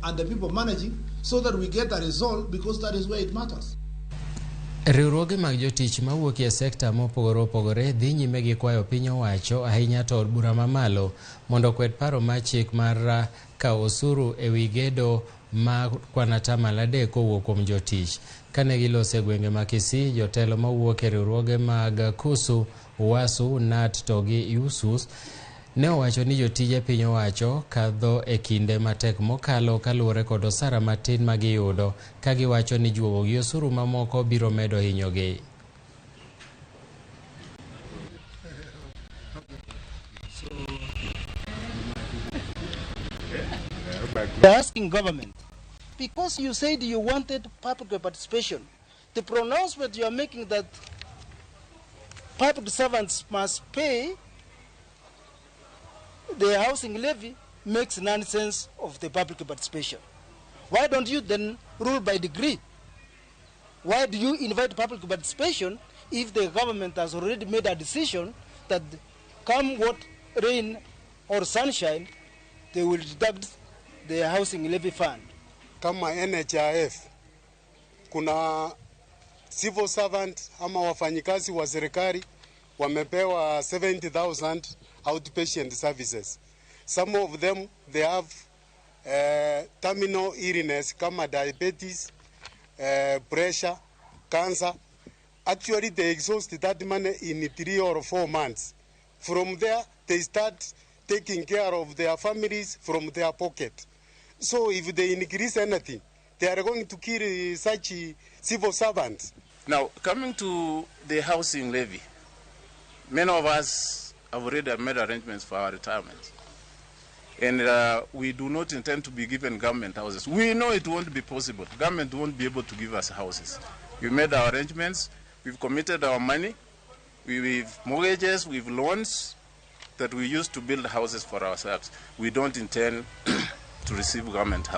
and the people managing so that we get a result, because that is where it matters. Riwruoge mag jotich mawuok e sekta mopogore opogore dhi nyime gi kwayo piny owacho ahinya to od bura mamalo mondo okwed paro mar chik mar kawo osuru e wi gedo ma kwan atamalo adek kowuok kuom jotich. Kane giloso e gwenge ma Kisii, jotelo mawuok e riwruoge mag KUSU, UASU, KNUT to gi USUS ne owacho ni jotije piny owacho kadho e kinde matek mokalo kaluwore kod osara matin ma giyudo ka giwacho ni juogo gi osuru mamoko biro medo hinyogi. They're asking government, because you said you wanted public participation, the pronouncement you are making that public servants must pay the housing levy makes nonsense of the public participation. Why don't you then rule by degree? Why do you invite public participation if the government has already made a decision that come what rain or sunshine, they will deduct the housing levy fund? Kama NHIF, kuna civil servant ama wafanyikazi wa serikali wamepewa 70,000 outpatient services. Some of them, they have terminal illness kama diabetes, pressure, cancer. Actually, they exhaust that money in 3 or 4 months. From there, they start taking care of their families from their pocket. So if they increase anything, they are going to kill such civil servants. Now, coming to the housing levy, many of us have already made arrangements for our retirement. And we do not intend to be given government houses. We know it won't be possible. Government won't be able to give us houses. We made our arrangements. We've committed our money. We've mortgages, we've loans that we use to build houses for ourselves. We don't intend to receive government houses.